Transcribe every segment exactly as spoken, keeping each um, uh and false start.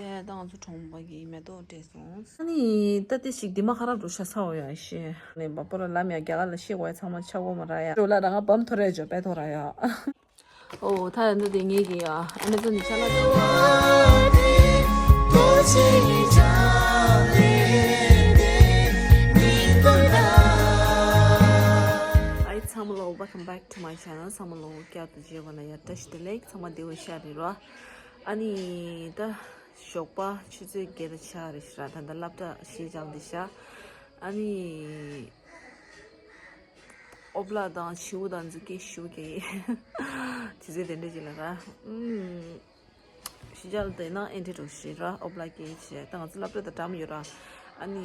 ད་ང་ཚོ་གྲོང་པ་གི་མེ་ཏོག་སྤྲད་སོང་། ཨ་ནི་ད་ལྟ་ཞིག་འདི་མ་ཁ་རག་འགྲོ་ཤ་ཚ་བ་ཡ་ཤེ་ནས་བ་པོ་ར་ལམ་ཡ་རྒྱ་གར་ལ་ཤེ་བ་ཡ་ཚང་མ་ཆ་གོ་མ་ར་ཡ་འགྲོ་ལ་ར་ང་བམ་ཐོ་རེ་ཇོ་པེ་ཐོ་ར་ཡ། ཨོ་ད་ཡ་འདི་དེ་ངེད་ཀྱི་ཡ་ཨ་མེ་ཛོན་ནི་ཆ་ལ། Hi ཚང་མ་ལོ། Welcome back to my channel. ཚང་མ་ལོ་བསྐྱར་དུ་མཇལ་བ་ན་ཡ་བཀྲ་ཤིས་བདེ་ལེགས། ཚང་མ་བདེ་བོ་ཤ་རེད་རོ། ཨ་ནི་ད་ཞོགས་པ་ཆུ་ཚོད་བརྒྱད་དང་ཕྱེད་རེད་ཤག་ད་ལྟ་སློབ་གྲྭ་ཞེས་སྦྱངས་བསྡད་ཤག་ཨ་ནི་ཨོ་པ་ལ་དང་བྱིའུ་དང་འཛུགས་ཀྱི་ཞུ་གི་དུས་ཚོད་དེ་འདྲ་ཅིག་ལ་ར། ཨུམ། ཕྱི་རྒྱལ་དེ་ན་ཨེ་འདྲ་རོ་ཞེས་ར་ཨོ་པ་ལ་སྐད་བྱས་ད་ང་ཚོ་སློབ་གྲྭ་དང་འགྲམ་ཡོད་ར། ཨ་ནི་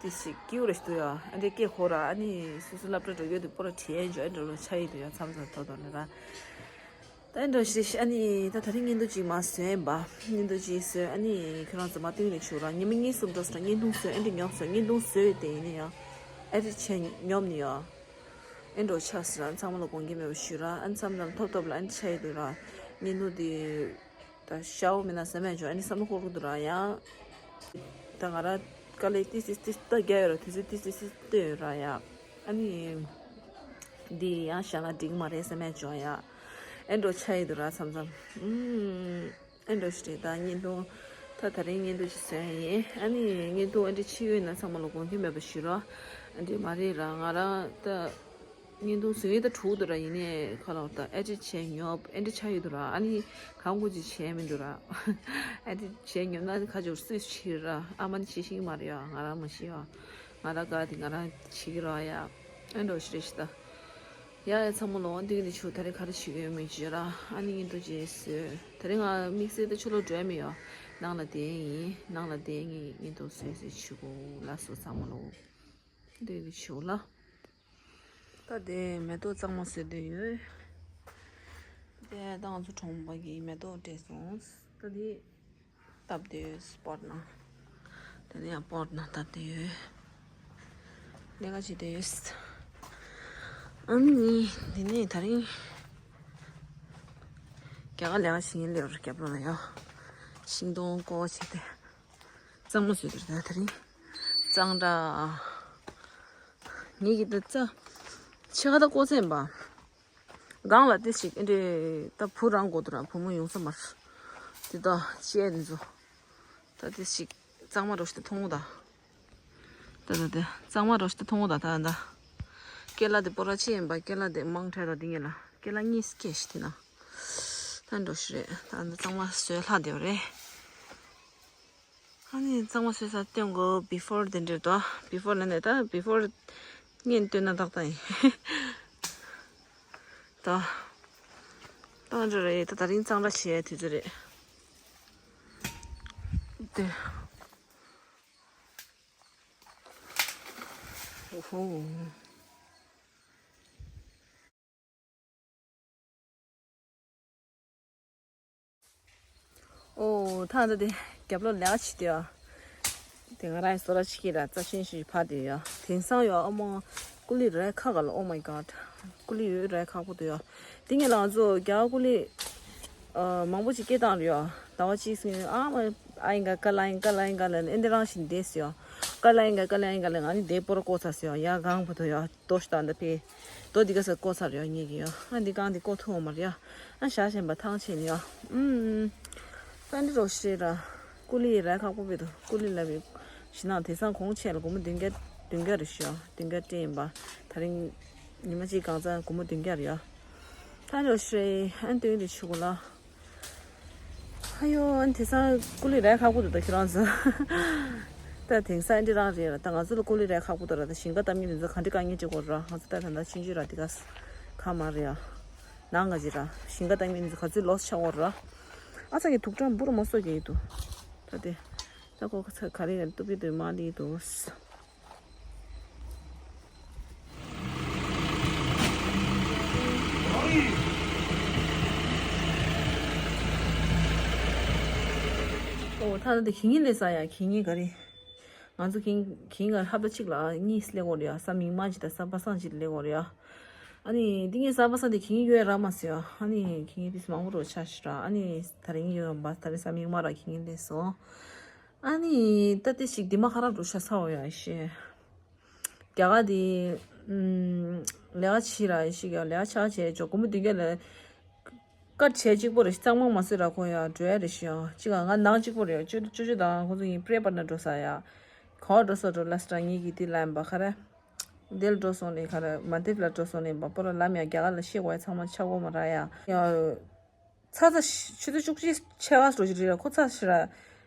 དེ་ཞིག་སྐྱིད་པོ་རེད་ཞིག་འདུག་ཡ། ཨ་འདྲ་སྐད་ཁོ་ར་ཨ་ནི་སོ་སོ་སློབ་གྲྭ་འགྲོ་ཡོད་དུས་པོ་ར་དྲིས་ཨེ་འཇོ་ཨེ་འདྲ་རོ་ཆ་ཡི་འདུག་ཡ། མཚམས་མཚམས་ཐོག་ཐོག་ནས་ར། ད་ཨེ་འདྲ་ཞིག་ཨ་ནི་ད་ད་རིང་བརྙན་ཐུང་ཅིག་མ་བཟོས་ཡིན་པ། བརྙན་ཐུང་ཅིག་བཟོས་ཨ་ནི་ཁྱོད་རང་ཚོ་མ་བསྟུན་ནས་བྱུག་ར། ཉི་མ་གཉིས་གསུམ་འགྲོ་སོང་ར་བརྙན་ཐུང་བཟོས་ཨེ་འདྲ་ཉོབ་སོང་། བརྙན་ཐུང་བཟོས་དེ་ཡིན་ན་ཡང་ཨེ་ཌིཊ་བྱས་ཉོབ་ནི་ཡ། ཨེ་འདྲ་ཆགས་སོང་ར། ཚང་མ་ལ་དགོངས་འགལ་མེད་པ་ཞུ་ར། ཨ་ནི་མཚམས་མཚམས་ཐོབ་ཐོབ་ལ་ཨ་ནི་ཆ་ཡི་འདུག་ར། བརྙན་ཐུང་དེ་ད་ཤའོ་མི་ན་ཟ་མེད་འཇོག་ཨ་ནི་བསམ་བློ་འཁོར་གི་འདུག་ར་ཡང་། ད་ང་ར་དཀའ་ལས་ཏིས་ཏིས་ཏིས་ད་རྒྱག་ཡོད་ར། དུས་ཚོད་ཏིས་ཏིས་ཏིས་སྟོན་ཡོད་ར་ཡ། ཨ་ནི་འདི་ཡང་བཞག་ན་འགྲིག་མ་རེད་ཟ་མེད་འཇོག་ཡ། ཨེ་འདྲ་ཆ་ཡི་འདུག་ར་མཚམས་མཚམས། ཨུམ། ཨེ་འདྲ་ཞིག་རེད། ད་བརྙན་ཐུང་ད་ད་རིང་བརྙན་ཐུང་ཅིག་བཟོས་ཡིན། ཨ་ནི་བརྙན་ཐུང་ཨེ་འདྲ་ཆི་ཡོད་ན་ཚང་མ་ལ་དགོངས་འགལ་མེད་པ་ཞུ་ར། ཨ་འདྲ་མ་རེད་ར་ང་རང་ད། བརྙན་ཐུང་བཟོས་ཡོད་ད་དྲུག་འདུག་ར། ཡིན་ནའི་ཁ་ལོག་ད་ཨེ་ཌིཊ་བྱས་ཉོབ་ཨེ་འདྲ་ཆགས་ཡོད་འདུག་ར། ཨ་ནི་གང་དགོས་ཅིག་བྱས་མི་འདུག་ར། ཨེ་ཌིཊ་བྱས་ཉོབ་ན་ཁ་ཅིག་སུས་བྱེད་ར། ཨ་མ་ནི་བྱེད་ཤེས་ཀྱི་མ་རེད་ཡ། ང་རང་མ་ཤེས་ཡ། ང་རང་ག་དེ་ང་རང་བྱེད་ཀྱི་ར་ཡ། ཨེ་འདྲ་ཞིག་རེད་ཤི་ད། ཡ་ཡ་ཚང་མ་ལོ་འདི་གི་འདི་ཆུ་ད་རེས་ག་རེ་བྱེད་ཀྱི་ཡོད་མེད་བརྗོད་ར། ཨ་ནི་བརྙན་ཐུང་ཅིག་བཟོས། ད་རེས་ང་དམིགས་བསལ་ད་ཕྱི་ལོགས་འགྲོ་ཡ་མེད་ཡ། ནང་ལ་བསྡད་ཡིན། ནང་ལ་བསྡད་ངས་བརྙན་ཐུང་བཟོས་བཟོས་བྱེད་དགོས། ལགས་སོ་ཚང་མ་ལོ། འདི་གི་ཆུ་ལ། ད་དེ་མེ་ཏོག་གཙང་མ་བཟོས་བསྡད་ཡོད། དེ་ད་ང་ཚོ་གྲོང་པ་གི་མེ་ཏོག་སྤྲད་སོང་། ད་དེ་བཏབ་བསྡད་ཡོད་པོཊ་ནང་། དེ་ནས་ཡང་པོཊ་ནང་བཏབ་བསྡད་ཡོད། ལས་ཀ་བྱེད་བསྡད་ཡོད། ཨ་ནི་དེ་ནས་ད་རིང་རྒྱ་གར་ལས་ཀ་བྱེད་མཁན་སླེབས་རྒྱབ་ལོགས་ལ་ཡོད། ཤིང་སྡོང་བརྐོ་བྱས་ཏེ། གཙང་མ་བཟོས་འདུག་ད་དེ་རིང་གཙང་སྦྲ། ངེད་ཀྱི་ད་རྩ་ཕྱེད་ཀ་ད་བརྐོ་ཚར་ཡིན་པ། སྒང་ལ་ཏི་ཞིག་ཨེ་འདྲས་ད་བུ་རང་དགོས་འདུག་ར། བུ་མོ་ཡོང་ས་མ་རེད། དེ་ད་ཅི་ཨེ་འདི་ཚོ་ད་ཏི་ཞིག་གཙང་མ་རོ་ཞིག་ད་མཐོང་ད། ད་ད་དེ་གཙང་མ་རོ་ཞིག་ད་མཐོང་ད། ད་ད་ཀེ་ལ་དེ་པོ་ར་ཆེ་ཡིན་པ། ཀེ་ལ་དེ་མང་ཁྲ་ད་དེ་ངེད་ལ་ཀེ་ལ་གཉིས་སྐྱེས་ཤི་དེ་ན། ད་འགྲོ་ཤི་རེད། ད་ད་གཙང་མ་བཟོས་ལྷག་བསྡད་པ་རེད། ཨ་ནི་གཙང་མ་བཟོས་ས་སྟོན་དགོས། བི་ཕོར་དེ་འདྲ་དོ། བི་ཕོར་ལ་ནས་ད་བི་ཕོར་ངས་སྟོན་ན་ཏག་ཏག་ཡིན། ད་ད་འདྲ་རེད། ད་ད་རིང་གཙང་སྦྲ་བྱེད་ཡ་དུས་ཚོད་རེད། དེ་ཧོ། ཨོ་ད་ལྟ་དེ་རྒྱབ་ལོགས་ལས་ཀ་བྱེད་དུས་ཡ། དེ་ང་རང་ཡི་སོ་ར་ཆི་ཀི་ར་རྩ་ཆེན་ཞིག་ཕར་དུ་ཡ། དེང་སང་ཡ་ཨ་མ་ཀུ་ལི་ར་ཁ་ག་ལ། Oh my god། ཀུ་ལི་ཡོད་ར་ཁག་པོ་འདུག་ཡ། དེ་ངས་ལ་ང་ཚོ་རྒྱ་ཀུ་ལི་ཨ་མང་པོ་ཅིག་སྐྱེ་སྟངས་རེད་ཡ། ཟླ་བ་གཅིག་སོང་ཨ་མ་ཨ་ཡིན་ག་ཀ་ལ་ཡིན་ཀ་ལ་ཡིན་ག་ལ་ཨེ་འདི་རང་བཞིན་བསྡད་སོང་ཡ། ཀ་ལ་ཡིན་ག་ཀ་ལ་ཡིན་ག་ལ་ང་ནི་དེ་པོ་ར་བརྐོས་ཚར་སོང་ཡ། ཡ་གང་པོ་དུ་ཡ། དོ་ཤ་དང་ད་ཕི་དོ་འདི་ག་ས་བརྐོས་ཚར་ཡོད་ངེད་ཀྱི་ཡོད། ཨ་འདི་གང་འདི་བརྐོ་ཐུབ་མ་རེད་ཡ། ཨ་ཞག་གཞན་པ་ཐང་ཆད་ནས་ཡ། ཨུམ། ཨ་འདི་རོ་ཤི་ར། ཀུ་ལི་ར་ཁག་པོ་བེ་དོ། ཀུ་ལི་ལ་བི་ཞི་ན་དེ་སང་གོང་ཆེ་ལ་སྒོར་མོ་བདུན་བརྒྱ། བདུན་བརྒྱ་རེ་ཤི་ཡ། བདུན་བརྒྱ་སྤྲད་ཡིན་པ། ད་རིང་ཉི་མ་གཅིག་གང་ཚང་སྒོར་མོ་བདུན་བརྒྱ་རེད་ཡ། ད་རོ་ཤི་ར། ཨ་འདི་འདི་ཆུ་གོ་ལ། ཨ་ཡོ། ཨ་ནི་དེང་སང་ཀུ་ལི་ར་ཁག་པོ་འདུག་ད་ཁྱེད་རང་ཚོ། ད་དེང་སང་འདི་རང་རེད་ལ། ད་ང་ཚོ་ལ་ཀུ་ལི་ར་ཁག་པོ་འདུག་ར། ད་ཞིང་ཁ་བཏབ་མཁན་དེ་ཚོ་ག་འདྲ་དཀའ་ངལ་ཅིག་གོ་ར། ང་ཚོ་ད་ད་ད་ཆུང་ཆུང་ར་འདི་ག་ས་ག་མ་རེད་ཡ། ནང་ང་ཅི་ར་ཞིང་ཁ་བཏབ་མཁན་དེ་ཚོ་ག་ཚོད་ལོས་ཆགས་གོ་ར། ཨ་ཚ་གི་དུག་སྦྲང་འབུར་མ་སོ་གི་འདུག་ད་དེ་ད་ཁོ་ཚ་ག་རེ་ག་རེ་གཏུབ་ཀྱི་འདུག་མ་ལི་འདུག་ཨོ་ད་ད་དེ་གད་སྙིགས་ལས་ས་ཡ། གད་སྙིགས་ག་རེ། ང་ཚོ་གད་གད་སྙིགས་ཧབ་ཏ་གཅིག་ལ་གཉིས་སླེབས་ཀྱི་ཡོད་རེད་ཡ། ས་མིག་དམར་གཅིག་དང་ས་པ་སངས་གཅིག་སླེབས་ཀྱི་ཡོད་རེད་ཡ། ཨ་ནི་འདི་ངས་གསར་པ་ས་དེ་ཁྱི་ངན་ཡོད་ར་མ་ཟེར། ཨ་ནི་ཁྱི་ངན་དེ་མང་པོ་རོ་ཆ་ཤི་ར། ཨ་ནི་ད་རིང་ཡོད་པ་ད་རིང་ས་མིག་མ་ར་ཁྱི་ངན་ལས་སོང་། ཨ་ནི་ད་དེ་ཞིག་འདི་མ་ཁ་ར་འགྲོ་ཤ་ཚ་བ་ཡ་ཤེ། རྒྱ་གར་དེ་ལས་ཀ་བྱེད་ར་ཤི་ག་ལས་ཀ་ཆག་བྱས་ཅོ་གོ་མོ་དུས་རྒྱ་ལ། སྐར་ཆ་གཅིག་པོ་རེད། གཙང་མ་མ་བཟོས་ར་ཁོ་ཡ་འགྲོ་ཡ་རེད་ཤི་ཡ། གཅིག་ག་ང་ནང་གཅིག་པོ་རེད། ཅོ་ཅོ་ཅོ་དང་ཁོ་ཚོ་ཡིན་པྲེ་པར་ན་འགྲོ་ས་ཡ། ག་བ་འགྲོ་ས་འགྲོ་ལ་སི་ཏྲ་ངེད་ཀྱི་དེ་ལ་ཡིན་པ་ཁ་ར། དེ་ལ་འགྲོ་སོང་ནས་ཁ་ར་མ་དེབ་ལ་འགྲོ་སོང་ནས་ཡིན་པ་པོ་ར་ལམ་ཡ་རྒྱ་གར་ལ་ཤེས་དགོས་ཡ་ཚང་མ་ཆག་གོ་མ་ར་ཡ། ཡ། ཚ་ཚ་ཤི་ཆུ་ཚོད་བཅུ་གཅིག་ཕྱེད་ཀ་འགྲོ་ཞིག་རེད་ར་ཁོ་ཚ་ཤི་ར།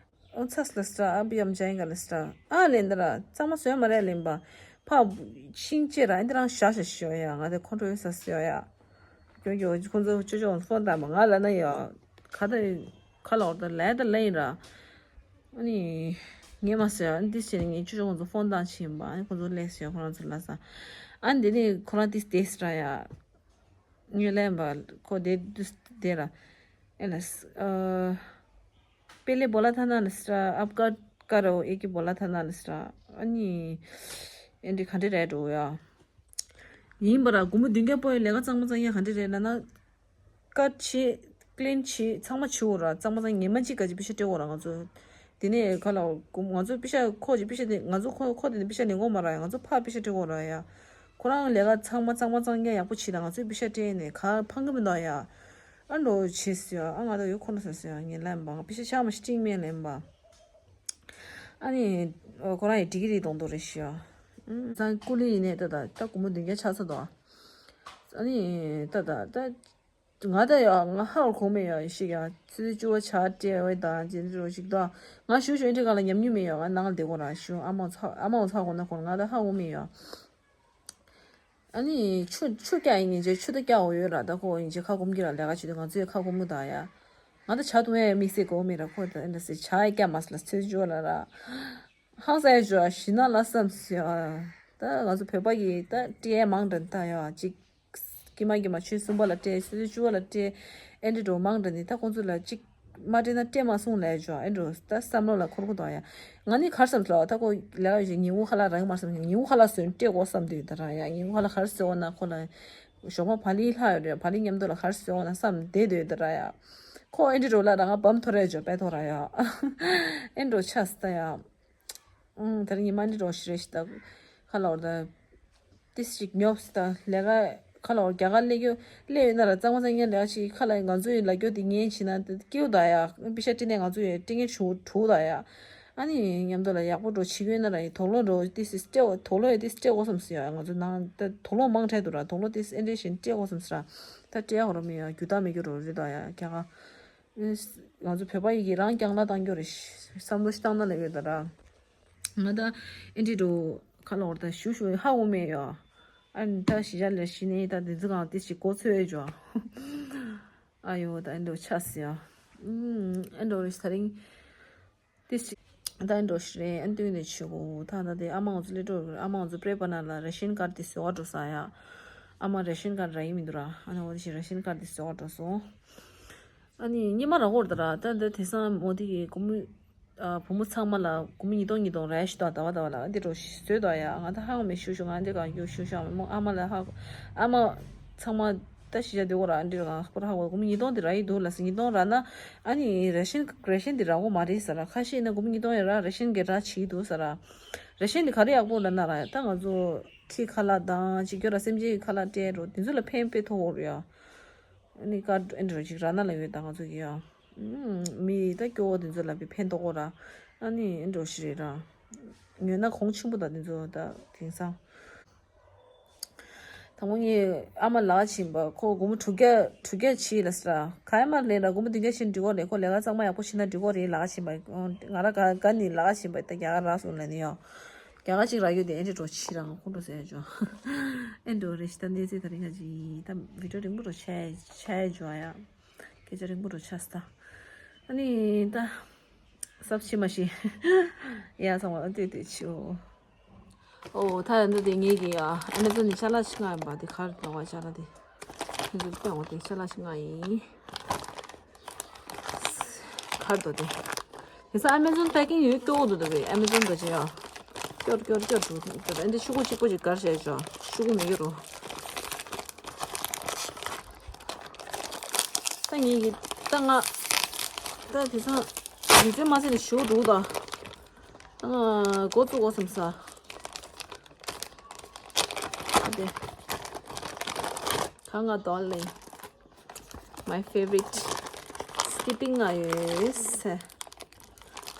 ཨོ་ཚ་སི་ལ་སི་ཏྲ་ཨ་བི་ཡམ་ཅན་ག་ལ་སི་ཏྲ་ཨ་ལེན་ད་ར་གཙང་མ་བཟོས་མ་རེད་ལེན་པ། ཕ་ཤིང་བཅད་ར་ཨ་འདི་རང་བཞག་བཞག་ཤི་ཡ། ང་དེ་ཁོང་ཁྲོ་ཡོད་ས་སི་ཡ། ཀྱོ་ཀྱོ་ཁོང་ཚོ་ཅོ་ཅོ་ཧྥོན་བཏང་བ་ང་ལ་ན་ཡ། ཁ་ད་ཁ་ལ་འོར་ད་ལས་ད་ལས་ཡིན་ར། ཨ་ནི་ངས་མ་ཟེར་ཨ་འདི་བྱས་ནས་ངས་ཅོ་ཅོ་ཁོང་ཚོ་ཧྥོན་བཏང་ཕྱིན་པ། ཨ་ནི་ཁོང་ཚོ་ལས་ཟེར་ཁོ་རང་ཚོ་ལ་ས། ཨ་འདི་ནི་ཁོ་རང་ཏིས་དེས་ར་ཡ། ངས་ལན་པ་ཁོ་དེ་དུས་དེ་ར། ཨེ་ལ་ཨ། पहले बोला था ना लसरा, अब का करो एक ही बोला था ना लसरा। ཨ་ནི་ཨེ་འདི་ག་འདྲ་རེད་འགྲོ་ཡ། ཡིན་པ་ར་དགོང་མོ་བདུན་བརྒྱ་པོ་ཡི་ལས་ཀ་གཙང་མ་གཙང་ཡ་ག་འདྲ་རེད་ལ་ན། ཀ་ཆེ། ཀླིན་ཆེ། ཚང་མ་ཆེ་འོ་ར་གཙང་མ་གཙང་ཉི་མ་གཅིག་ག་ཅིག་པི་ཤ་སྤྲད་འོ་ར་ང་ཚོ། དེ་ནས་ག་ལ་ང་ཚོ་པི་ཤ་ཁོ་ཅིག་པི་ཤ་དེ་ང་ཚོ་ཁོ་ཁོ་དེ་ནས་པི་ཤ་ལེན་གོ་མ་ར་ཡ། ང་ཚོ་ཕ་པི་ཤ་སྤྲད་འོ་ར་ཡ། ཁོ་རང་ལས་ཀ་ཚང་མ་གཙང་མ་གཙང་ཡ་ཡག་པོ་བྱེད་ད་ང་ཚོའི་པི་ཤ་སྤྲད་ནས་ག་ཕང་གི་མི་འདུག་ཡ། ཨ་འགྲོ་བྱེད་ཟེར་ཡ། ཨ་ང་ད་ཡོད་ཁོ་ན་ཟེར་ཟེར་ཡ། ངས་ལན་པ་པི་ཤ་ཆ་མ་ཤི་ཏིང་མེ་ལེན་པ། ཨ་ནི་ཁོ་རང་ཡི་འགྲིག་གི་རེད་གཏོང་དོ་རེད་ཤི་ཡ། ཨུམ། ཚང་ཀུ་ལི་ཡིན་ནས་ད་ད་ད་དགོང་མོ་བདུན་བརྒྱ་ཆགས་ཚར་དོ། ཨ་ནི་ད་ད་ད། ང་ད་ཡ་ང་ཧ་བར་གོ་མེད་ཡ་ཤི་ཡ། ཚེ་བཅུ་བ་ཆ་སྤྲད་འོས་དང་ཅི་འདྲ་ཞིག་དང་། ང་ཞུ་ཞུ་འདྲི་ག་ལ་ཉམས་མྱོང་མེད་ཡ། ང་ནང་ལ་བསྡད་གོ་ར་ཞུ། ཨ་མ་ཚ་ཨ་མ་ཚ་གོ་ན་གོ་ང་ད་ཧ་གོ་མེད་ཡ། ཨ་ནི་ཆུ་ཆུ་རྒྱག་ཡིན་ཉིན་ཆེ་ཆུ་ད་རྒྱག་འོ་ཡོད་ར། ད་ཁོ་ཡིན་ཆེ་ཁ་སྐོམ་གྱི་ར་ལས་ཀ་བྱེད་དུས་ང་ཚོས་ཁ་སྐོམ་གི་ད་ཡ། ང་ད་ཇ་འཐུང་ཡ་དམིགས་བསལ་གོ་མེད་ར། ཁོ་ད་ཨེ་འདྲ་སེ་ཇ་ཡ་རྒྱག་མ་སི་ལ་ཚེ་བཅུ་བ་ལ་ར། ཧང་སང་ཡ་ཇ་ཞི་ན་ལ་བསམ་སི་ཡ། ད་ང་ཚོ་བོད་པ་གི་ད་ཏྲེ་མང་དྲན་ད་ཡ་གཅིག་ཀྱི་མ་ཀྱི་མ་ཆུ་གསུམ་པ་ལ་སྤྲད་ཆུ་ཚོད་བཅུ་པ་ལ་སྤྲད། ཨེ་འདྲ་འགྲོ་མང་དྲགས་ནི་ད་ཁོང་ཚོ་ལ་གཅིག་མ་སྤྲད་ན་སྤྲད་མ་སོང་ལས་ཇོ་ཨེ་འགྲོ་ད་བསམ་བློ་ལ་འཁོར་གོ་དང་ཡ། ང་ནི་གར་བསམ་ལ་ད་ཁོ་ལས་ཀ་ཡོད་ཉིན་གུང་ཁ་ལག་རང་མ་བསམ་ཉིན་གུང་ཁ་ལག་སོན་སྤྲད་གོ་བསམ་དུས་ད་རང་ཡ་ཉིན་གུང་ཁ་ལག་གར་སོན་འོ་ན་ཁོ་ལ་ཞོགས་པ་བ་ལི་ལྷག་ཡོད་རེད། བ་ལི་མཉམ་དུ་ལ་གར་སོན་འོ་ན་བསམ་བསྡད་དུས་ད་རང་ཡ། ཁོ་ཨེ་འདྲ་འགྲོ་ལ་རང་བམ་ཐོར་རེ་ཇོ་པད་ཐོར་ར་ཡ། ཨེ་འགྲོ་ཆ་སི་ད་ཡ། ཨང་། ད་རིང་ཉི་མ་འདི་འགྲོ་ཞིག་རེད་ཞིག་ད། ཁ་ལ་བར་ད། ཏི་ཞིག་ཉོབ་སི་ད་ལས་ཀ་ཁ་ལ་བར་རྒྱ་གར་སླེབས་རྒྱུ་སླེབས་ཡོད་ན་ར་གཙང་མ་གཙང་རྐྱང་ལས་ཀ་ཞིག་ཁ་ལ་ང་ཚོ་ཡི་ལ་རྒྱུ་དེ་ཉན་བྱེད་ན་དེ་སྐྱིའུ་ད་ཡ་པི་ཤ་སྤྲད་ནས་ང་ཚོ་ཡི་སྤྲད་མཁན་ཆུ་གྲུ་ད་ཡ། ཨ་ནི་མཉམ་དུ་ལ་ཡག་པོ་འགྲོ་བྱེད་ཀྱི་ཡོད་ན་ར་ཡི་དོག་ལོ་འགྲོ་ཏི་སི་སྤྲད་དོག་ལོ་ཡི་ཏི་སྤྲད་འོ་བསམ་སི་ཡ་ང་ཚོ་ནང་ད་དོག་ལོ་མང་དྲགས་འདུག་ར་དོག་ལོ་ཏི་སི་ཨེ་འདྲས་བཞིན་སྤྲད་འོ་བསམ་སི་ར་ད་སྤྲད་ཡ་འོ་ར་མི་ཡ་རྒྱུ་ད་མི་རྒྱུ་རོ་རེད་ད་ཡ་རྒྱ་གར། ང་ཚོ་བོད་པ་ཡི་གེ་རང་རྐྱང་ལ་བཏང་རྒྱུ་རེད་བསམ་བློ་ཞིག་བཏང་ན་ལ་ཡོད་ད་ར། ང་ད་ཨེ་འདྲི་འགྲོ་ཁ་ལོར་ད་ཞུ་ཞུ་ཧ་གོ་མེད་ཡོ། ཨ་ནི་ད་ཞི་ཅ་ལེ་ཞི་ནས་ད་དེ་ཚོ་གང་ཏི་ཞིག་གོ་ཚོད་ཡོད་ཇོ། ཨ་ཡོ་ད་ཨེ་འདྲ་ཆ་སི་ཡ། ཨེ་འདྲ་རེད་ད་རིང་། ཏི་ཞིག་ད་ཨེ་འདྲ་ཞིག་རེད་ཨེ་འདྲ་ནས་ཆུ་གོ་ད་ད་དེ་ཨ་མ་ང་ཚོ་ལས་འགྲོ་ཨ་མ་ང་ཚོ་པྲེ་པ་ན་ལ་རེ་ཤན་ཀར་ཏི་སོ་བ་འགྲོ་ས་ཡ། ཨ་མ་རེ་ཤན་ཀར་ར་ཡི་མི་འདུག་ར་ཨ་ན་འོ་དེ་ཞིག་རེ་ཤན་ཀར་ཏི་སོ་བ་འགྲོ་སོང་། ཨ་ནི་སྙེ་མ་ར་འོར་ད་ར་ད་འདི་དེང་སང་མོ་དི་གི་སྒོར་མོ་ཨ་བུ་མོ་ཚང་མ་ལ་སྒོར་མོ་ཉིས་སྟོང་ཉིས་སྟོང་རེ་ཞིག་ད་ཟླ་བ་ཟླ་བ་ལ་ཨ་འདི་འགྲོ་བཟོས་ད་ཡ་ང་ད་ཧ་གོ་མེད་ཞུ་ཞུ་ང་འདི་ག་ཡོ་ཞུ་ཞུ་མོ་ཨ་མ་ལ་ཧ་གོ་ཨ་མ་ཚང་མ་ད་ཤི་ཆ་འདི་གོ་ར་ཨ་འདི་ར་ང་ཁོ་ར་ཧ་གོ་སྒོར་མོ་ཉིས་སྟོང་འདི་ར་ཡི་འདུག་ལ་སི་ཉིས་སྟོང་ར་ན་ཨ་ནི་རེ་ཤན་རེ་ཤན་འདི་ར་གོ་མ་རེད་ཟེར་ར་ཁ་ཤས་ན་སྒོར་མོ་ཉིས་སྟོང་ཡ་ར་རེ་ཤན་གི་ར་ཆི་འདུག་ཟེར་ར་རེ་ཤན་འདི་ག་རེ་ཡག་པོ་ལ་ན་ར་ད་ང་ཚོ་ཁྱི་ཁ་ལག་དང་ཅིག་གྱོ་ར་སེམས་ཅན་གི་ཁ་ལག་སྤྲད་རོ་དེ་ཚོ་ལ་ཕན་པའི་ཐོག་འོར་ཡ། ཨ་ནི་ཀ་ཨེ་འདྲ་ཅིག་ར་ན་ལ་ཡོད་ད་ང་ཚོ་གི་ཡ། ཨུམ། མི་ད་སྐྱོ་བོ་དེ་ཚོ་ལ་བི་ཕན་ཐོགས་གོ་ར། ཨ་ནི་ཨེ་འདྲ་ཞིག་རེད་ར། ཉོས་ན་གོང་ཆེན་པོ་ད་དེ་ཚོ་ད་དེང་སང་། དང་པོ་ངས་ཨ་མ་ལག་ཕྱིན་པ་ཁོ་སྒོར་མོ་དྲུག་བརྒྱ་དྲུག་བརྒྱ་ཕྱིས་ལ་ཟེར་ར། ག་ཡ་མ་ལེན་ར་སྒོར་མོ་བདུན་བརྒྱ་ཕྱིན་འགྲིག་གོ་རེད་ཁོ་ལས་ཀ་གཙང་མ་ཡག་པོ་ཕྱིན་ན་འགྲིག་གོ་རེད་ལག་ཕྱིན་པ། ང་ར་ག་ག་ནི་ལག་ཕྱིན་པ་ད་རྒྱ་གར་ར་སོང་ལ་ནི་ཡོ། རྒྱ་གར་ཅིག་རག་ཡོད་དེ་ཨེ་འདྲ་འགྲོ་ཕྱི་རང་ཁོང་ཁྲོ་ཟེར་ཡ་ཅོ། ཨེ་འགྲོ་རེ་ཞིག་ད་གནས་ཚུལ་ད་རིང་ང་ཅི་ད་བི་ཌིའོ་རིང་པོ་འགྲོ་ཆ་ཆ་ཡ་ཅོ་ཡ། སྐད་ཆ་རིང་པོ་འགྲོ་ཆ་སི་ད། ཨ་ནི་ད་སབ་ཕྱི་མ་ཤི་ཡ་ཚང་མ་ཨ་ཏེ་ཏེ་ཆིའོ། ཨོ་ད་ཡ་འདི་དེ་ངེད་ཀྱི་ཡ་ཨ་མེ་ཛོན་ནི་ཅ་ལག་ཕྱི་ང་ཡིན་པ་དེ་གར་ལོག་བ་ཅ་ལག་དེ། ཁྱེད་ཚོ་ལྟ་འོ་དེ་ཅ་ལག་ཕྱི་ང་ཡིན། གར་དོ་དེ། དེ་ས་ཨ་མེ་ཛོན་པེ་ཀིང་ཡོད་སྐྱོ་བོ་འདུག་དེ་བས་ཨ་མེ་ཛོན་དེ་ཅི་ཡ། སྐྱོར་སྐྱོར་སྐྱོར་འདུག་དེ་འདི་ཤུ་གུ་གཅིག་པོ་ཅིག་གར་བྱས་ཅོ། ཤུ་གུ་མི་གི་རོ། ངེད་ཀྱི་ད་ང་ད་དེ་སང་ཉི་ཚེ་མ་ཚེ་ནས་ཞུ་འགྲོ་ད། ང་འགོ་བཙུགས་འོ་བསམ་ས། ཨ་དེ། གང་ང་དོ་ལེ། My favorite. Skipping ང་ཡོད།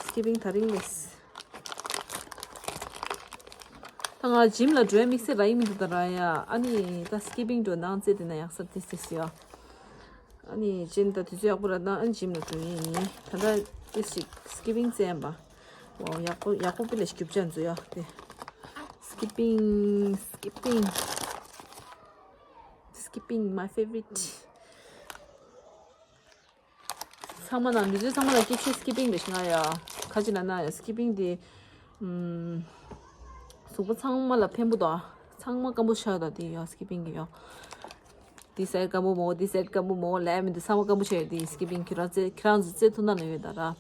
Skipping ད་རིང་ལས། ད་ང་ཇིམ་ལ་འགྲོའི་དམིགས་བསལ་ར་ཡིན་མི་འདུག་ད་ར་ཡ། ཨ་ནི་ད་སི་ཀི་པིང་འགྲོ་ནང་རྩེ་དེ་ན་ཡག་ས་ཏིས་ཏིས་ཡོད། ཨ་ནི་ཇིན་ད་དུས་ཚོད་ཡག་པོ་ར་ན་ཨ་ནི་ཇིམ་ལ་འགྲོ་ཡིན་ཡིན། ད་ད་ཏིས་ཞིག་སི་ཀི་པིང་རྩེ་ཡིན་པ། ཝའོ་ཡག་པོ་ཡག་པོ་པི་ལེ་ཞིག་རྒྱུབ་ཅན་ཚོ་ཡོད་དེ། སི་ཀི་པིང་སི་ཀི་པིང་སི་ཀི་པིང་my favorite. ཚང་མ་ན་མི་ཚོས་ཚང་མ་ལ་སྐྱེ་ཆོས་སི་ཀི་པིང་རེ་ཞིག་ང་ཡ། ཁ་ཅིག་ན་ན་ཡ་སི་ཀི་པིང་དེ་ཨམ། གཟུགས་པོ་ཚང་མ་ལ་ཕན་པོ་དང་ཚང་མ་སྐམ་པོ་ཤ་དང་དེ་ཡ་སི་ཀི་པིང་གི་ཡ། དེ་སེར་སྐམ་པོ་མོ་དེ་སེར་སྐམ་པོ་མོ་ལས་མི་འདུག་ཚང་མ་སྐམ་པོ་ཤ་ཡ་དེ་སི་ཀི་པིང་ཁྱེད་རང་ཚེ་ཁྱེད་རང་ཚོ་ཚེ་ཐུག་ན་ལ་ཡོད་ད་ར།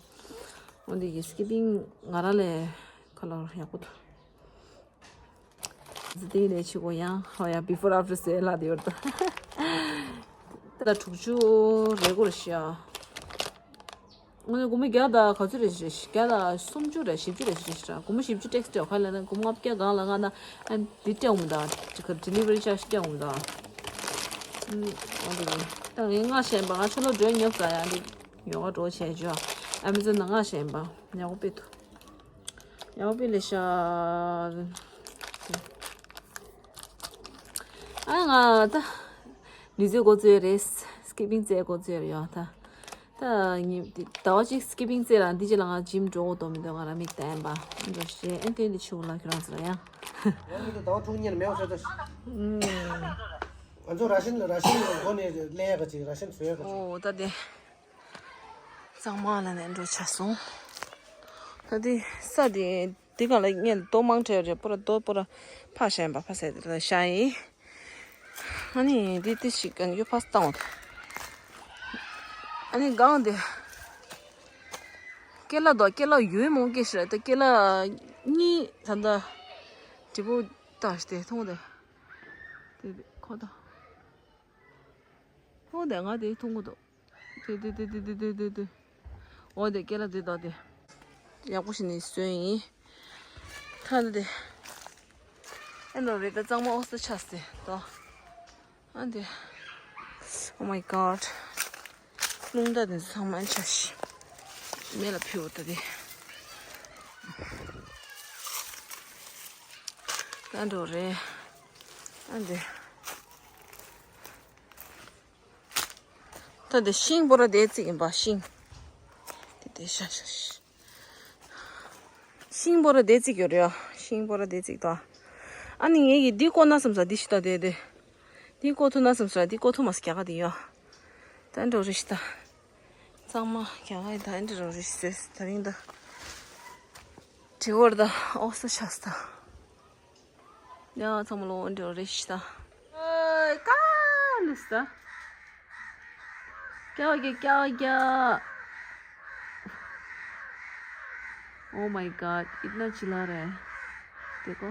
འོ་དེ་གི་སི་ཀི་པིང་ང་རང་ལས་ཁ་ལོ་ཡག་པོ་འདུག་ཛི་ཏི་ལས་ཆི་གོ་ཡང་ཧོ་ཡ་before after sale ལ་དེ་ཡོད་ད། ད་དྲུག་ཅུ་རེ་གོ་རེ་ཤི་ཡ། ངོ་ནས་སྒོར་མོ་བརྒྱ་དང་ག་ཚོད་རེ་ཞིག་རེད། བརྒྱ་དང་སུམ་ཅུ་རེ་བཞི་བཅུ་རེ་ཞིག་རེད་ཤི་ར། སྒོར་མོ་བཞི་བཅུ་ཊེག་སི་སྤྲད་ག་ལ་ན་སྒོར་མོ་ལྔ་བརྒྱ་གང་ལ་ང་ན་ཨན་འདི་སྤྲད་འོང་མི་ད་ཅི་ཁ་ཌི་ལི་ཝ་རི་ཅར་ཇི་སྤྲད་འོང་མི་ད། ཨུམ་འོ་འདི་གི་ད་ངས་ང་ཤེས་པ་ང་ཆོ་ལོ་འགྲོ་ཉོབ་ས་ཡ་འདི་ཡོ་ག་འགྲོ་བྱས་ཇོ་ཨ་མི་ཛོན་ན་ང་ཤེས་པ་ཉག་པོ་པེ་ཐུ། ཡང་པི་ལེ་ཤ། ཨ་ང་ད་མི་ཚེ་འགོ་བཙུགས་རེད། སི་ཀི་པིང་རྩེ་འགོ་བཙུགས་རེད་ཡོད་ད། ད་ངས་ཟླ་བ་གཅིག་སི་ཀི་པིང་རྩེ་རང་འདི་ཅི་ལ་ང་ཇིམ་འགྲོ་འོ་དོ་མི་འདོད་ང་ར་མིག་བསྟན་པ་འགྲོ་ཞེས་ཨན་ཏེ་འདི་ཆུ་ལ་ཁྱོད་རང་ཚོ་ལ་ཡང་། ཡང་མི་འདུག་ཟླ་བ་དྲུག་གཉིས་ལ་མེའོ་ཟེར་ད། ང་ཚོ་ར་ཤན་ར་ཤན་གོ་ནས་ལས་ཡག་ག་ཅིག་ར་ཤན་བཟོ་ཡག་ག་ཅིག་ཨོ་ད་དེ། གཙང་མ་ལ་ནས་འགྲོ་ཆ་སོང་། ད་དེ་ས་དེ་དེ་ག་ལ་ངས་རྡོ་མང་དྲགས་རེད། པོ་ར་རྡོ་པོ་ར་ཕ་ཤན་པ་ཕ་སེ་དེ་ལ་ཤ་ཡིན། ཨ་ནི་དེ་དེ་ཞིག་ག་ཡོ་ཕ་སྟང་བ། ཨ་ནི་གང་དེ་ཀེ་ལ་དོ་ཀེ་ལ་ཡོད་མོང་ཀེ་ཤི་རེད། ད་ཀེ་ལ་གཉིས་ད་ད་དྲི་པོ་ད་ཤི་དེ་མཐོང་དེ་དེ་ཁོ་ད་མཐོང་དེ་ང་དེ་མཐོང་གོ་དོ། དེ་དེ་དེ། འོ་དེ་སྐེ་ལ་དེ་དོ་དེ། ཡག་པོ་ཞིག་ནས་བཟོས་ཡིན། ཐ་དེ། ཨེ་འགྲོ་རེད་ད་གཙང་མ་ཨོ་སི་ཆ་སེ་དོ། ཨ་དེ། Oh my god. རླུང་རྟ་དེ་ཚང་མ་ཆ་ཤི། མེ་ལ་ཕིའོ་ད་དེ། ད་འགྲོ་རེད། ཨ་དེ། ད་འདི་ཤིང་བོ་ར་དེ་ཙིག་ཡིན་པ་ཤིང་། དེ་དེ་ཤ་ཤ་ཤ། ཤིང་བོ་ར་དེ་ཙིག་ཡོད་རེད་ཡ། ཤིང་བོ་ར་དེ་ཙིག་དང་། ཨ་ནི་ངེད་ཀྱིས་འདི་བཀོག་ན་བསམ་ས་འདི་ཤི་ད་དེ་དེ། འདི་བཀོག་ཐུབ་ན་བསམ་ས་འདི་བཀོག་ཐུབ་མ་སོང་རྒྱ་གར་དེ་ཡོད། ད་འགྲོ་རེ་ཤི་ད། གཙང་མ་རྒྱ་གར་ཡི་ད་འདི་འགྲོ་རེ་ཤི་ཟེར་ད་རིང་ད། དྲི་བོར་ད་ཨོ་ས་ཆགས་ད། ཡ་ཚང་མ་ལོ་འདྲ་རེ་ཤི་ད། ཨ་ཀ་ལུས་ད། क्या हो गया क्या हो गया। Oh my god इतना चिल्ला रहा है। देखो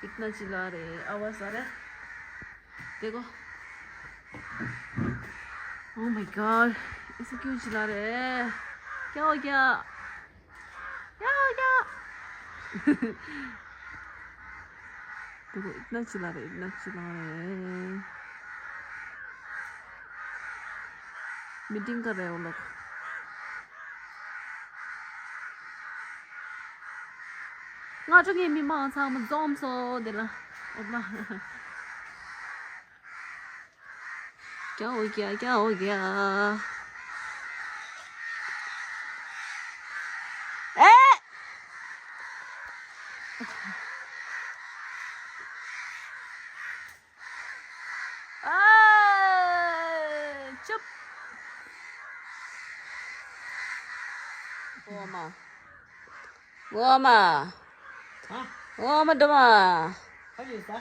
इतना चिल्ला रहे हैं आवाज आ रहा है। देखो। Oh my god ऐसे क्यों चिल्ला रहे हैं। क्या हो गया। क्या हो गया। देखो इतना चिल्ला रहे इतना चिल्ला रहे। मीटिंग कर रहे हैं वो लोग। ང་ཚོ་ངའི་མི་མང་ཚང་མ་འཛོམས་སོང་དེ་ལ། ཨོ་ལ། क्या हो गया क्या हो गया। ए! आ, चुप। वो माँ। वो माँ। हाँ? वो माँ डमा। ཁ་ཅིག་ཟ།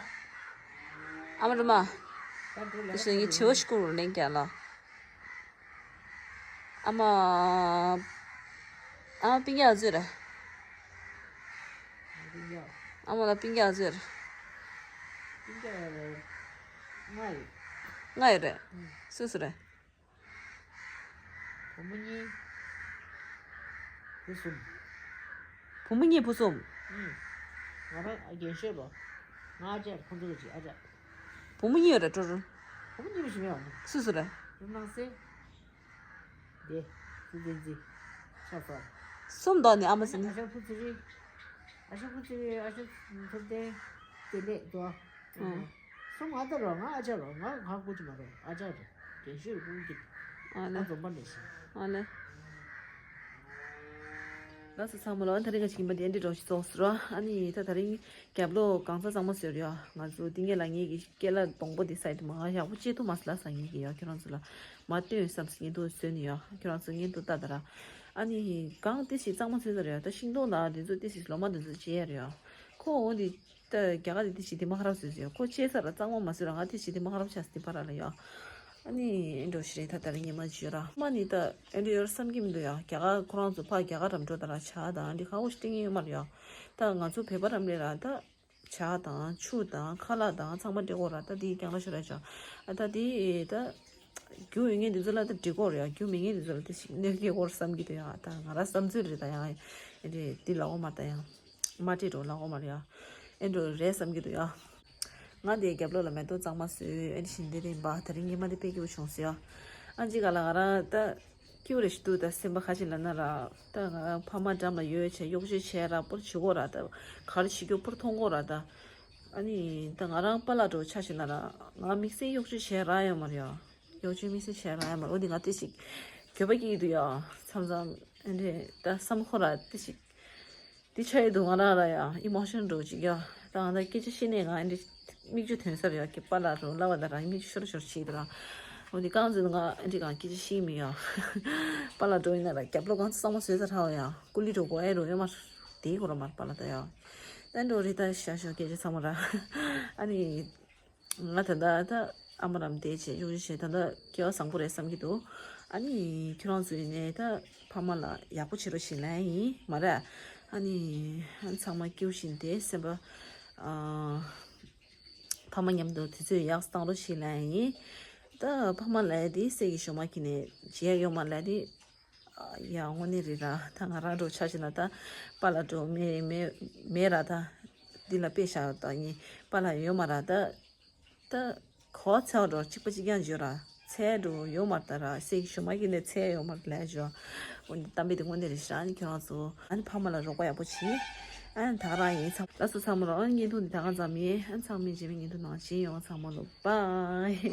ཨ་མ་རུ་མ། ད་འགྲོ་ལ། དེ་བཞིན་ངས་བྱེ་བ་ཤི་ཀུ་རུ་ལེན་རྒྱག་ལ། ཨ་མ། ཨ་མ་པིང་ཡག་བཟོས་ར། པིང་ཡག་ཨ་མ་ལ་པིང་ཡག་བཟོས་ར། པིང་ཡག་ལ། ང་ཡི། ང་ཡི་རེད། སུ་སུ་རེད། བུ་མོ་གཉིས། བུ་གསུམ། བུ་མོ་གཉིས་བུ་གསུམ། ཨུམ། ང་རང་རྒན་ཤོས་རོ། ང་ཨ་ཅག་ཁོང་ཚོ་གཅིག་ཨ་ཅག་བུ་མོ་གཉིས་ཡོད་ར་ཀྲོ་ཀྲོ། བུ་མོ་གཉིས་པོ་ཞིག་མེད་བ་ནི། སུ་སུ་རེད། རུ་ནང་སེ། དེ། ཚུལ་ལྡན་རྩི། ཆ་ཚ། གསུམ་འདུག་ནི་ཨ་མ་ཟེར་ནི། ཨ་ཞང་ཕུ་ཚུ་རི། ཨ་ཞང་ཕུ་ཚུ་རི། ཨ་ཞང་ཐུབ་བསྟན། བདེ་ལེགས་དོ། ཨང་། སོ་ང་ད་རོ། ང་ཨ་ཅག་རོ། ང་ང་ཀུ་ཅི་མ་རོ། ཨ་ཅག་རེད། རྒན་ཤོས་རེད། ཀུ་ཅི། ཨ་ལེ། ང་འཛོམས་པ་ནས་ཤི། ཨ་ལེ། ལགས་སོ་ཚང་མ་ལོ། ཨ་ནི་དེ་རིང་ང་ཅིག་ཡིན་པ་འདི་འདྲ་འགྲོ་ཞིག་ཚོགས་སུ་རོ། ཨ་ནི་ད་དེ་རིང་རྒྱབ་ལོགས་གང་ཚ་གཙང་མ་བཟོས་རེད་ཡ། ང་ཚོ་འདི་ངས་ལ་ངེད་ཀྱི་སྐེ་ལ་སྡོང་པོ་འདི་སའི་དུ་མ་ང་ཡག་པོ་བཅད་ཐུབ་མ་སོང་ལ་ས། ངེད་ཀྱི་ཡ་ཁྱོད་རང་ཚོ་ལ་མ་སྟོན་བསམ་སི་ཉིན་དུ་བཟོས་ནི་ཡ། ཁྱོད་རང་ཚོ་ཉིན་དུ་ལྟ་ད་ར། ཨ་ནི་གང་ཏི་ཞིག་གཙང་མ་བཟོས་ད་རེད་ཡ། ད་ཤིང་སྡོང་ལ་འདི་ཚོ་ཏི་ཞིག་ལོ་མ་འདི་ཚོ་བཅད་ཡ་རེད་ཡ། ཁོ་འོ་འདི། ད་རྒྱ་གར་དེ་དེ་ཞིག་དེ་མ་ཁ་རབ་བཟོས་ཟེར། ཁོ་ཆེ་ས་ར་གཙང་མ་མ་བཟོས་ར། ང་དེ་ཞིག་དེ་མ་ཁ་རབ་ཆགས་ཟེར་དེ་པ་ར་ལ་ཡ། ཨ་ནི་ཨེ་འགྲོ་ཞིག་རེད། ད་ད་རིང་ཉི་མ་བརྗོད་ར་མ་ནི་ད་ཨེ་འགྲོ་ཡོད་བསམ་གྱི་མི་འདུག་ཡ། རྒྱ་གར་ཁོ་རང་ཚོ་ཕ་རྒྱ་གར་རམ་འགྲོ་ད་ར་ཇ་དང་འདི་ཁ་བོ་ཞིག་སྟེང་ཡོད་མ་རེད་ཡ། ད་ང་ཚོ་བོད་པ་རམ་རེད་ར། ད་ཇ་དང་ཆུ་དང་ཁ་ལག་དང་ཚང་མ་སྤྲད་དགོས་ར། ད་དེ་རྐྱང་ར་ཤོར་ར་ཇ། ཨ་ད་དེ་ད་རྒྱུ་ཡོད་ངེས་དེ་ཚོ་ལ་ད་འགྲིག་གོ་རེད་ཡ། རྒྱུ་མེད་ངེས་དེ་ཚོ་ལ་དེ་ཞིག་གནོད་སྐྱེལ་གོ་ར་བསམ་གྱི་འདུག་ཡ། ད་ང་ར་བསམ་ཚུལ་རེད། ད་ཡང་ཨེ་འདྲ་དེ་ལ་འོ་མ་ད་ཡང་། མ་སྤྲད་འགྲོ་ལ་འོ་མ་རེད་ཡ། ཨེ་འགྲོ་རེད་བསམ་གྱི་འདུག་ཡ། ང་དེ་རྒྱབ་ལོགས་ལ་མེ་ཏོག་གཙང་མ་བཟོས། ཨེ་འདྲ་བཞིན་དེ་རིང་པ་དེ་རིང་ཉི་མ་དེ་དཔེ་སྐྱིད་པོ་བྱུང་སོང་ཡ། ཨ་ཅི་ག་ལ་ང་རང་ད་སྐྱིད་པོ་རེ་ཞིག་འདུག་ད་སེམས་པ་ཁ་ཅིག་ལ་ན་ར། ད་ང་རང་ཕ་མ་འགྲམ་ལ་ཡོད་བྱས་གཡོག་བྱེད་བྱས་ར་པོར་བྱེད་གོ་ར། ད་ག་རེ་བྱེད་རྒྱུ་པོར་མཐོང་གོ་ར། ད་ཨ་ནི་ད་ང་རང་པཱ་ལགས་འགྲོ་ཆ་ཞིག་ན་ར། ང་དམིགས་བསལ་གཡོག་བྱེད་བྱས་ར་ཡོད་མ་རེད་ཡ། གཡོག་བྱེད་དམིགས་བསལ་བྱས་ར་ཡོད་མ་རེད། འོ་དེ་ང་དེ་ཞིག་འགྱོད་པ་སྐྱེ་གི་འདུག་ཡ། མཚམས་མཚམས་ཨེ་འདྲ་ད་བསམ་ཁོ་ར་དེ་ཞིག་དེ་ཆ་ཡི་འདུག་ང་རང་ལ་ཡ་ཨི་མོ་ཤན་འགྲོ་ཅིག་ཡ། ད་ང་ད་སྐད་ཆ་བཤད་ནས་ང་ཨེ་འདྲ་མིག་ཆུ་ཐོན་ས་རེད་ཡ། ཀྱི་པཱ་ལགས་རུ་ལབ་པ་ད་རང་མིག་ཆུ་ཤོར་ཤོར་བྱེད་འདུག་ར། འོ་དེ་རྐང་འཛིན་ང་ཨེ་འདྲ་གང་སྐད་ཆ་བཤད་མི་ཡ། པཱ་ལགས་འགྲོ་ཡིན་ན་ར་རྒྱབ་ལོགས་གང་ཚང་མ་བཟོས་ས་ཧྲ་བ་ཡ། ཀུ་ལི་འགྲོ་གོ་ཨེ་རོ་ཡོད་མ་ར། དེའི་གོ་ར་མར་པཱ་ལགས་ད་ཡ། ད་འགྲོ་རེད། ད་ཤ་ཤོ་སྐད་ཆ་ཚང་མ་ར། ཨ་ནི། ང་ད་ལྟ་ད་ཨ་མ་རམ་བསྡད་བྱས་གཡོག་བྱེད་བྱས་ད་ལྟ་སྐལ་བ་བཟང་པོ་རེད་བསམ་གྱི་འདུག་ཨ་ནི་ཁྱོད་རང་ཚོ་ཡིན་ནའི་ད་ཕ་མ་ལ་ཡག་པོ་བྱེད་རོགས་ཞེས་ལན་ཡིན་མ་རེད། ཨ་ནི་ཨ་ཚང་མ་སྐྱིད་པོ་བཞིན་དེ་སེམས་པ་ཨ་ཕ་མ་མཉམ་དུ་དུས་ཚོད་ཡག་བཏང་རོགས་ཞེས་ལན་ཡིན། ད་ཕ་མ་ལ་དེ་སད་ཀྱི་ཞོ་མ་ཁྱེར་ནས་བྱེད་ཡག་ཡོད་མ་ལ་དེ། ཡ་དངོས་གནས་རེད་ར། ད་ང་རང་འགྲོ་ཆ་ཞིག་ན་ད་པཱ་ལགས་འགྲོ་མེད་མེད་མེད་ར། ད་འདི་ལ་དཔེ་བཞག་ད་ཡིན་པཱ་ལགས་ཡོད་མ་ར། ད་ད་གོ་ཚེ་བ་འགྲོ་གཅིག་པ་གཅིག་རྐྱང་བརྗོད་ར། ཚེ་འགྲོ་ཡོད་མ་ར། ད་ར་སེ་ཞུ་མ་གི་ནས་ཚེ་ཡོད་མ་ར་ལས་བརྗོད། འོ་འདི་གཏམ་དཔེ་དེ་དངོས་གནས་རེད་ཤག་ཨ་ནི་ཁྱོད་རང་ཚོ་ཨ་ནི་ཕ་མ་ལ་རོགས་པ་ཡག་པོ་བྱེད། ཨ་ནི་ད་ག་རང་ཡིན། ཚང་ལགས་སོ་ཚང་མ་ལ་ཨ་ནི་བརྙན་ཐུང་འདི་ད་ག་ཙམ་ཡིན། ཨ་ནི་ཚང་མས་རྗེས་མའི་བརྙན་ཐུང་ནང་མཇལ་ཡོང་། ཚང་མ་ལ་བྷའི།